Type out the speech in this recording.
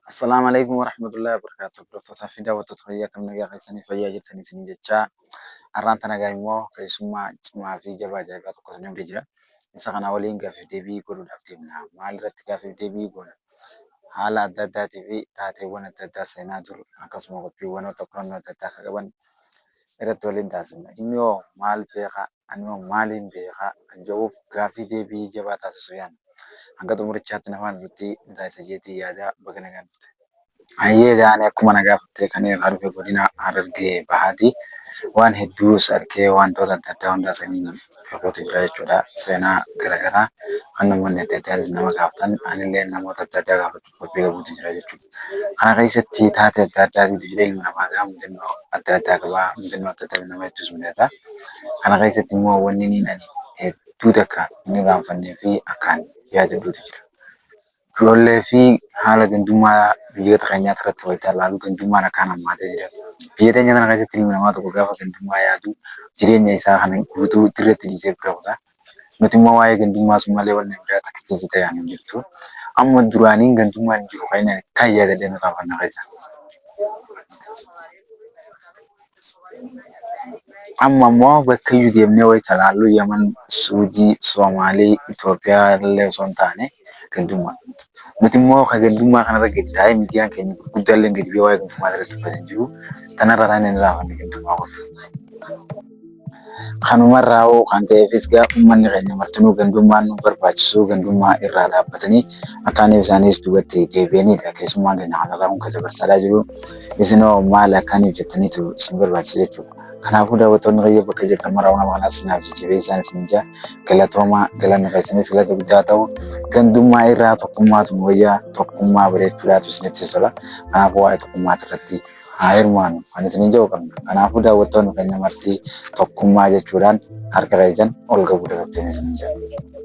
Assalaamu alaikum warahmatullahi wabarakatuh. Hordoftoota fi daawwattoota fayyaa kam nagaa keessanii fayyaa jirtanii isin jechaa har'aan tana gaa immoo keessummaa cimaa fi jabaa ajaa'ibaa tokko isin bira jira. Isa kana waliin gaaffiif deebii godhuudhaaf deemna. Maal irratti gaaffiif deebii goona? Haala adda addaatii fi taateewwan adda addaa seenaa dur akkasuma qophiiwwanoota qorannoo adda addaa akka qaban irratti waliin taasifna. Inni hoo maal beeka? Ani hoo maaliin beeka? Kan jedhuuf gaaffii deebii jabaa taasisuu yaadna. Hanga xumurichaatti na faana turtii ni taasisa jeetii yaada baga nagaan dhufte. Hayyee egaa ani akkuma na gaafatte kan irraa dhufe godina Harargee Bahaati. Waan hedduus arkee wantoota adda addaa hundaa saniin beekuutu jira jechuudha. Seenaa garaagaraa kan namoonni adda addaatis nama gaafatan anillee namoota adda addaa gaafadhu qophii qabuutu jira jechuudha. Kana keessatti taatee adda addaatu jira ilmi namaa gaa mudannoo adda addaa qaba. Mudannoo adda addaa nama hedduus mudata. Kana keessatti immoo wanni niin ani hedduu takka hin irraanfannee fi akkaan yaadadhuutu jira. Ijoollee fi haala gandummaa biyyoota keenyaa irratti wayita ilaalu gandummaan akkaan hammaatee jira. Biyya teenya kana keessatti ilmi namaa tokko gaafa gandummaa yaadu jireenya isaa kana guutuu dirreetti dhiisee bira kuta. Nuti immoo waa'ee gandummaa sun malee wanni biraa takka keessa ta'e hin jirtu. Amma duraaniin gandummaan hin jiru kan inni kan yaadadheen irraanfanna keessa. Amma immoo bakka iyyuu deemnee wayita ilaallu Yaman, Suudii, Soomaalii, Itoophiyaa illee osoo hin taane gandummaa. Nuti immoo kan gandummaa kanarra gadi taa'ee miidiyaan keenya gurguddaa illee gadi ba'ee waa'ee gandummaa irratti dubbatan jiru. Tanarra taanee hin irraanfanne gandummaa kun. Kanumarraa hoo kan ta'eefis gaa uummanni keenya martinuu gandummaan nu barbaachisu gandummaa irraa dhaabbatanii akkaaniif isaanis duubatti deebi'anidha. Keessummaan keenya kanarraa kun kan dabarsaadhaa jiru. Isinoo maal akkaaniif jettaniitu isin barbaachisa jechuudha. Kanaafuu daawwattoonni kiyya bakka jirtan mara nama kanaas naaf jajjabeessaan isin jaa galatoomaa galanni keessanis galata guddaa ta'u gandummaa irraa tokkummaatu nu wayyaa tokkummaa bareechuudhaatu isinitti tola. Kanaafuu waa'ee tokkummaa irratti haa hirmaannu kan isiniin jedhu qabna. Kanaafuu daawwattoonni keenya marti tokkummaa jechuudhaan harka keessan ol qabuu dabalatee isiniin jedha.